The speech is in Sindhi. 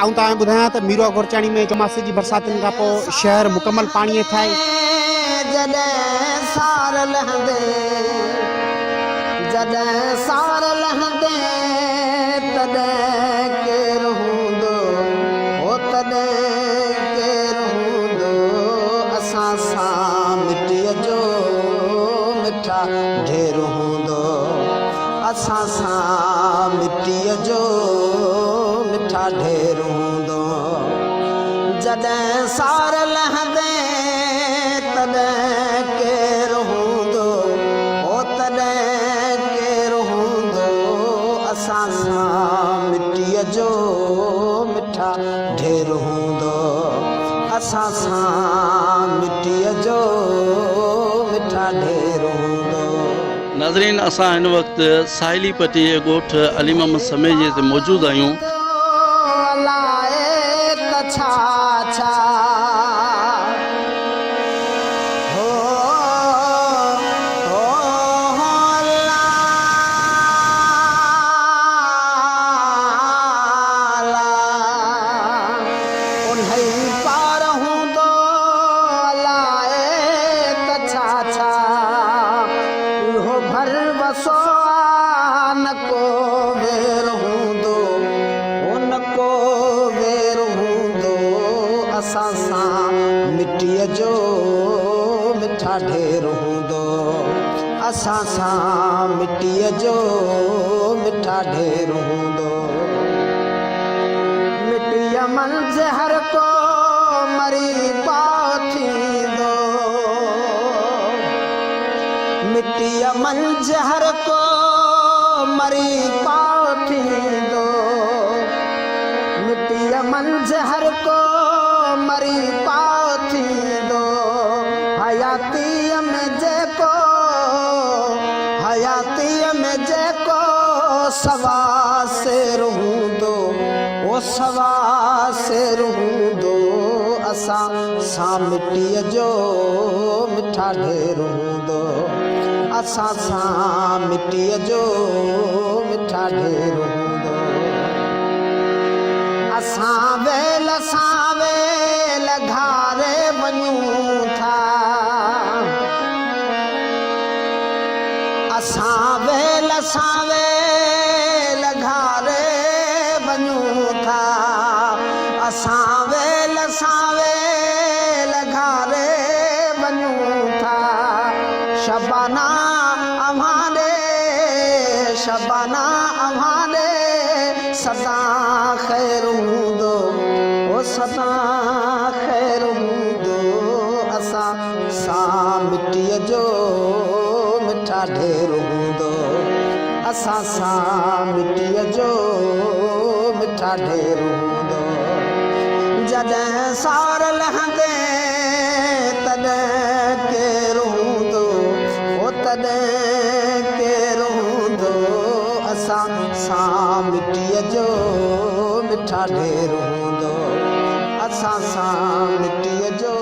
آئون توهان کي ٻڌايان ته ميرواهه گورچاڻي ۾ چوماسي جي برساتن کان پوء شهر مڪمل پاڻي هيٺ آهي. جڏهن سار لهندي، جڏهن سار لهندي، تڏهن ڪير هوندو، هو تڏهن ڪير هوندو، اسان سان مٽيء جو مٺا ڍير هوندو. اسان سان مٽيء جو مٺا ڍير هوندو. جڏهن سار لهندين تڏهن ڪير هوندو، او تڏهن ڪير هوندو. اسان سان مٽيء جو مٺا ڍير هوندو. اسان سان مٽيء جو مٺا ڍير هوندو. ناظرين اسان هن وقت ساحلي پٽي جي ڳوٺ علي محمد سميجي تي موجود آهيون. الائي ته ڇا ڇا هو هو هو الله الله انهي پار هوندو الائي ته ڇا ڇا اهو ڀر وسو آ نه ڪو وير هوندو هو نه ڪو وير هوندو اسان سان مٽيء جو مٺا ڍير هوندو اسان سان مٽيء جو مٺا ڍير هوندو مٽيء منجهه هر ڪو مري پاء ٿيندو. مٽيء منجهه هر ڪو مري پاء ٿيندو. مٽيء منجهه هر ڪو مري پاء ٿيندو. حياتيء ۾ جيڪو حياتيء ۾ جيڪو سوا سير هوندو او سوا سير هوندو اسان سان مٽيء جو مٺا ڍير هوندو اسان سان مٽيء جو مٺا ڍير هوندو اسان ويل سان ويل گهاري وڃون ٿا اسان ويل سان ويل گهاري وڃون ٿا اسان ويل سان ويل گهاري وڃون ٿا شبانا اوهان ڏي شبانا اوهان ڏي سدا خير هوندو او سدا خير هوندو اسان سان مٽيء جو مٺا ڍير هوندو اسان سان مٽيء جو مٺا ڍير هوندو جڏهن سار لهندي تڏهن ڪير هوندو او تڏهن ڪير هوندو اسان سان مٽيء جو مٺا ڍير هوندو اسان سان مٽيء جو.